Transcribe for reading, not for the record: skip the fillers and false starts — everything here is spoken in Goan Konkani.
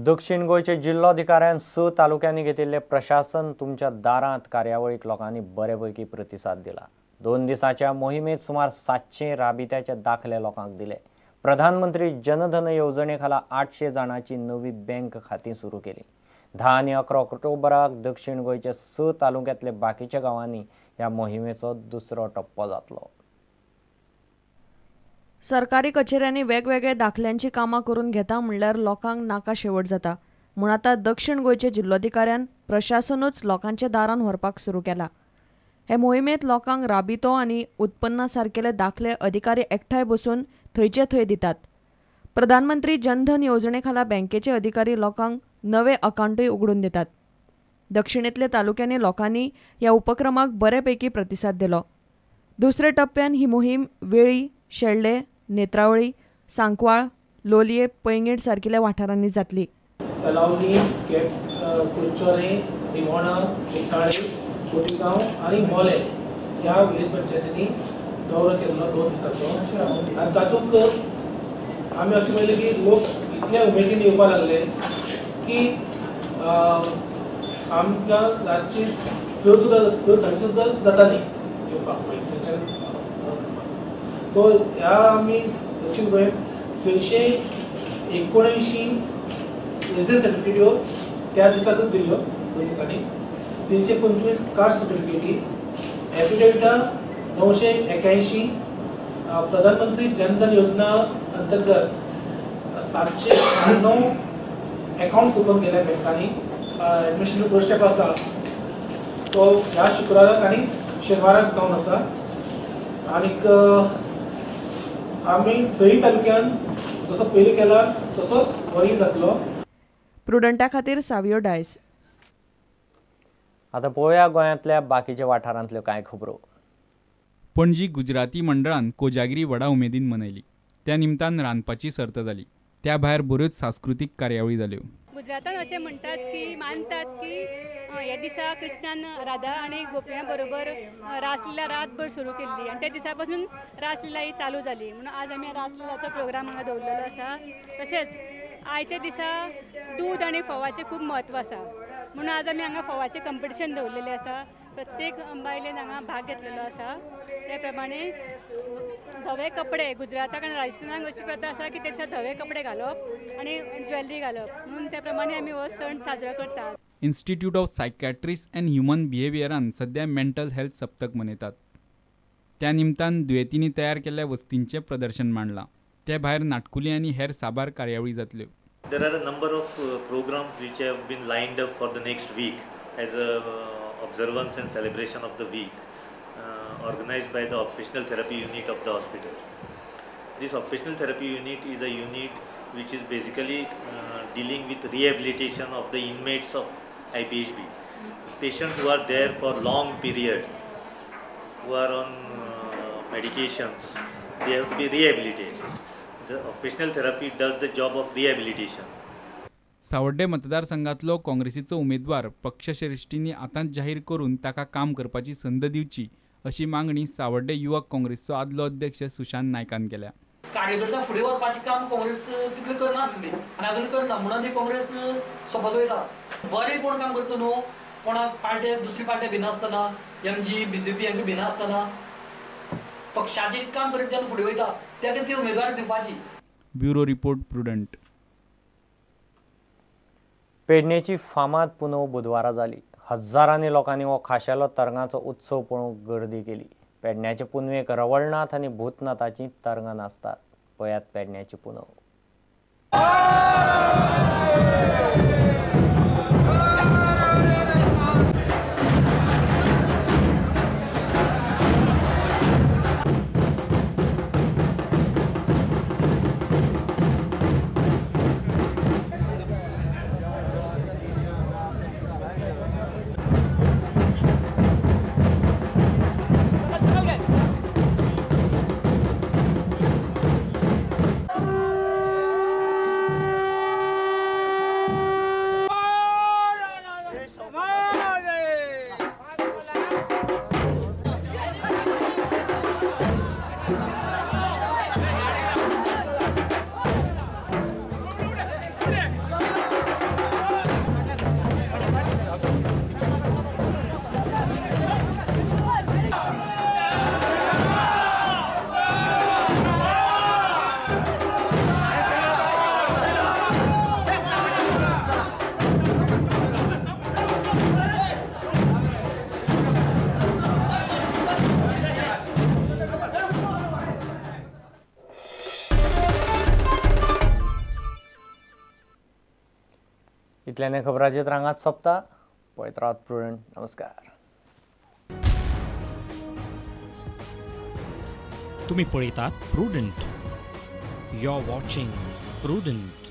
दक्षिण गोंयचे जिल्लोधिकाऱ्यान 6 तालुक्यांनी घेतिल्ले प्रशासन तुमच्या दारांत कार्यावळीक लोकांनी बरेपैकी प्रतिसाद दिला। 2 दिसांच्या मोहिमेत सुमार 700 राबित्याचे दाखले लोकांक दिले। प्रधानमंत्री जनधन येवजणे खाला 800 जाणांची नवी बँक खाती सुरू केली। 10 आनी 11 ऑक्टोबराक दक्षिण गोंयच्या 6 तालुक्यांतले बाकीच्या गांवांनी ह्या मोहिमेचो दुसरो टप्पो जातलो। सरकारी कचेऱ्यांनी वेगवेगळे दाखल्यांची कामां करून घेता म्हणल्यार लोकांक नाका शेवट जाता म्हूण आतां दक्षिण गोंयचे जिल्लोधिकाऱ्यान प्रशासनूच लोकांच्या दारान व्हरपाक सुरू केला। हे मोहिमेंत लोकांक राबितो आनी उत्पन्ना सारकेले दाखले अधिकारी एकठांय बसून थंयचे थंय दितात। प्रधानमंत्री जनधन येवजणे खाला बँकेचे अधिकारी लोकांक नवे अकाउंटूय उगडून दितात। दक्षिणेंतल्या तालुक्यांनी लोकांनी ह्या उपक्रमाक बरेपैकी प्रतिसाद दिलो। दुसऱ्या टप्प्यान ही मोहीम वेळी, शेल्डे, नेत्रावळी, सांकवाळ, लोलये, पैंगीण सारकिल्या वाठारांनी जातली। तलावली, कुडचोरे, रिवोणा, कुट्टाळे, कोटिगांव आनी मोले ह्या विलेज पंचायतींनी दौरो केल्लो 2 दिसाचो आनी तातूंत आमी अशें पळयलें की लोक इतले उमेदीन येवपाक लागले की आमकां रातची 6 सुद्दां 6 साडे सुद्दां जाताली येवपाक थंयच्यान। सो ह्या आमी दक्षिण गोंयांत 679 रेजिडेंट सर्टिफिकेट्यो त्या दिसाकच दिल्यो 2 दिसांनी। 325 कास्ट सर्टिफिकेटी, एफिडेविटां 981, प्रधानमंत्री जनधन योजना अंतर्गत 796 अकाउंट्स ओपन केल्या बँकांनी। एडमिशन फर्स्ट स्टेप आसा तो ह्या शुक्राराक आनी शेनवाराक जावन आसा। आनीक आमी 6 तालुक्यान जसो पयलीं केला तसोच वरी जातलो। प्रुडंटा खातीर सावियो डायस। आतां पळोवया गोंयांतल्या बाकीच्या वाठारांतल्यो कांय खबरो। पणजी गुजराती मंडळान कोजागिरी व्हडा उमेदीन मनयली। त्या निमतान रांदपाची सर्त जाली। त्या भायर बऱ्योच सांस्कृतीक कार्यावळी जाल्यो। गुजरातान अशें म्हणटात की मानतात की ह्या दिसा कृष्णान राधा आनी गोपयां बरोबर रासलीला रातभर सुरू केल्ली आनी त्या दिसा पासून रासलीला ही चालू जाली म्हणून आज आमी रासलीलाचो प्रोग्राम हांगा दवरलेलो आसा। तशेंच आयच्या दिसा दूद आनी फोवाचें खूब म्हत्व आसा म्हणून आज आमी हांगा फोवाचें कंपिटिशन दवरलेलें आसा। प्रत्येक बायलेन हांगा भाग घेतलेलो आसा। त्या प्रमाणे धवे कपडे गुजराताक आनी राजस्थानाक अशी प्रथा आसा की तेच्या धवे कपडे घालप आनी ज्वेलरी घालप म्हणून त्या प्रमाणे आमी हो सण साजरो करतात। Institute of psychiatrist and human बिहेवियरान सध्या मेंटल हेल्थ सप्तक मनयतात। त्या निमतान दुयेंतींनी तयार केल्ल्या वस्तींचें प्रदर्शन मांडलां। ते भायर नाटकुली आनी हेर साबार कार्यावळी जातल्यो। There are a number of programs which have been lined up for the next week as a observance and celebration of the week organized by the occupational therapy unit of the hospital. This occupational therapy unit is a unit which is basically dealing with rehabilitation of the inmates of IPHB. Patients who are there for long period, who are on medications, they have to be rehabilitated. The occupational therapy does the job of rehabilitation. Sawarde मतदारसंघातलो काँग्रेसीचो उमेदवार पक्षश्रेष्ठींनी आतांच जाहीर करून ताका काम करपाची संद दिवची अशी मागणी सावर्डे युवक काँग्रेसचो आदलो अध्यक्ष सुशांत नायकान केल्या। कार्यकर्ता फुडें व्हरपाचें काम काँग्रेस तितलें करनासली आनी अजून करना म्हणून ती काँग्रेस सोबत वयता। बरें कोण काम करता न्हू, कोणाक पार्टी दुसरी पार्टी भिनासतना एमजी बीजेपी हांकां भिनासतना पक्षाचें काम करीत जेन्ना फुडें वयता तेका ती उमेदवारी दिवपाची। Bureau report, Prudent. पेडणेची फामाद पुनव बुधवारा जाली। हजारांनी लोकांनी हो खाशेलो तरंगाचो उत्सव पळोवंक गर्दी केली। पेडण्याचे पुनवेक रवळनाथ आनी भूतनाथाची तरंगां नाचतात। पळयात पेडण्याची पुनव। इतल्यान खबराचेर रांगात सोंपता. पळयत रावात प्रुडंट. नमस्कार. तुम्ही पळयतात Prudent. You are watching Prudent.